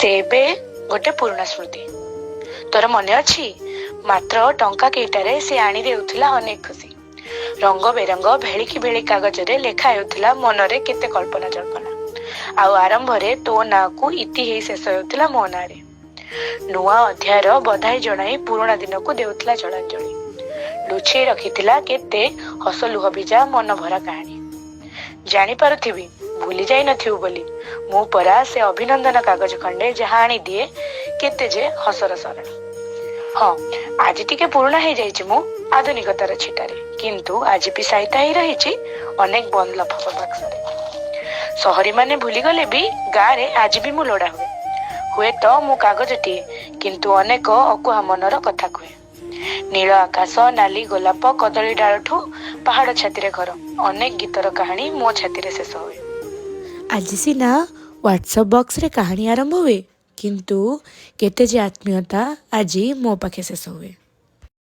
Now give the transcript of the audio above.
ସେ ଏବେ ଗୋଟେ ପୁରୁଣା ସ୍ମୃତି। ତୋର ମନେ ଅଛି, ମାତ୍ର ଟଙ୍କା କେଇଟାରେ ସେ ଆଣି ଦେଉଥିଲା ଅନେକ ଖୁସି। ରଙ୍ଗ ବେରଙ୍ଗ ଭେଳିକି ଭେଳି କାଗଜରେ ଲେଖା ହେଉଥିଲା ମନରେ କେତେ କଳ୍ପନା ଜଳ୍ପନା, ଆଉ ଆରମ୍ଭରେ ତୋ ନାଁକୁ ଇତି ହେଇ ଶେଷ ହେଉଥିଲା ମୋ ନାଁରେ। ନୂଆ ଅଧ୍ୟାୟର ବଧାଇ ଜଣାଇ ପୁରୁଣା ଦିନକୁ ଦେଉଥିଲା ଜଳାଞ୍ଜଳି। ଲୁଚେଇ ରଖିଥିଲା କେତେ ହସ ଲୁହ ଭିଜା ମନଭରା କାହାଣୀ। ଜାଣିପାରୁଥିବି ଭୁଲି ଯାଇନଥିବୁ ବୋଲି ମୁଁ ପରା ସେ ଅଭିନନ୍ଦନ କାଗଜ ଖଣ୍ଡେ ଯାହା ଆଣିଦିଏ କେତେ ଯେ ହସର ସରଣୀ। ହଁ, ଆଜି ଟିକେ ପୁରୁଣା ହେଇଯାଇଛି ମୁଁ ଆଧୁନିକତାର ଛିଟାରେ, କିନ୍ତୁ ଆଜି ବି ସାଇତା ହେଇ ରହିଛି ଅନେକ ବନ୍ଦ ଲଫାଫା ବାକ୍ସରେ। ସହରୀ ମାନେ ଭୁଲିଗଲେ ବି ଗାଁରେ ଆଜି ବି ମୁଁ ଲୋଡ଼ା ହୁଏ। ହୁଏତ ମୁଁ କାଗଜଟିଏ, କିନ୍ତୁ ଅନେକ ଅକୁହା ମନର କଥା କୁହେ। ନୀଳ ଆକାଶ, ନାଲି ଗୋଲାପ, କଦଳୀ ଡାଳଠୁ ପାହାଡ଼ ଛାତିରେ ଘର, ଅନେକ ଗୀତର କାହାଣୀ ମୋ ଛାତିରେ ଶେଷ ହୁଏ। ଆଜି ସିନା ହ୍ୱାଟ୍ସଆପ୍ ବକ୍ସରେ କାହାଣୀ ଆରମ୍ଭ ହୁଏ, କିନ୍ତୁ କେତେ ଯେ ଆତ୍ମୀୟତା ଆଜି ମୋ ପାଖେ ଶେଷ ହୁଏ।